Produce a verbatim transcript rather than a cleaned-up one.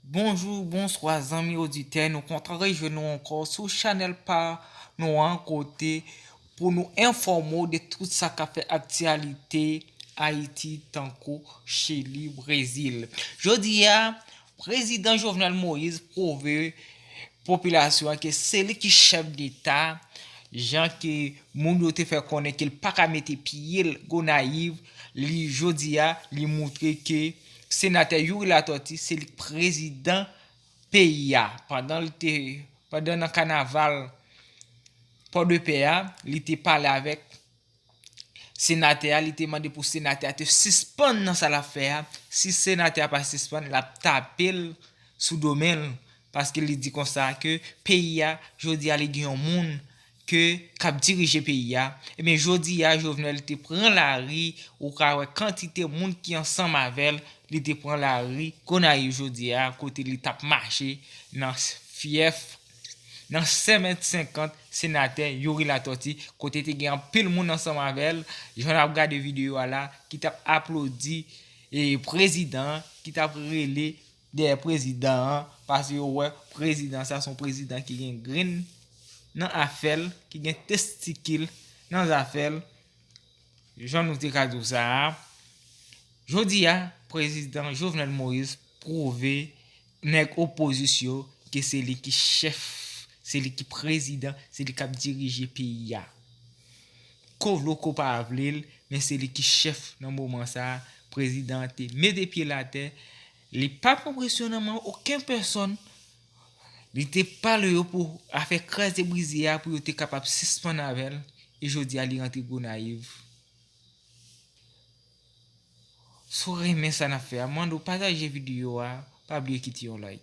Bonjou, bonswa zanmi oditè, nou kontan rejwenn nou ankò sou chanèl pa nou an kote pou nou enfòme w de tout sa k ap fè aktyalite Ayiti tankou Chili, Brezil. Jodi a, prezidan Jovenel Moïse pwouve popilasyon an ke se li ki chèf deta, jan ke moun yo te fè konnen ke l pa ka mete pye l Gonayiv, li jodi a, li moutre ke senatè Youri Latortue se li k prezidan peyi a. Pandan l te, pandan nan kanaval Pòdepè a, li te pale avèk senatè a, li te mande pou senatè a te sispann nan sa l ap fè a. Si senatè a pa sispann, l ap tape l sou do men l, paske li di konsa ke peyi a, jodi a, li gen yon moun ke k ap dirije peyi a. Ebyen, jodi a, Jovenel te pran lari, ou ka wè kantite moun ki ansanm avè l, li te pran lari Gonayiv jodi a, kote li t ap mache nan fyèf, nan sèmèt senkant senatè Youri Latortue, kote te gen anpil moun ansanm avè l. Jan n ap gade videyo a la, ki t ap aplodi e prezidan an, ki t ap rele dèyè prezidan an, paske yo wè prezidan sa se yon prezidan ki gen grenn nan afè l, ki gen testikil nan zafè l, jan nou te ka di w sa a. Jodi a, prezidan Jovenel Moïse pwouve nèg opozisyon ke se li ki chèf, se li ki prezidan, se li k ap dirije peyi a. Ko vle w, ko pa vle l, men se li ki chèf nan moman sa a. Prezidan an te mete pye l atè, li pa pran presyon nan men okenn pèsòn. Li te pale yo pou afè kraze brize a, pou yo te kapab sispann avè l. E jodi a, li rantre Gonayiv. Si w renmen sa n ap fè a, mande w pataje videyo a, pa bliye kite yon like.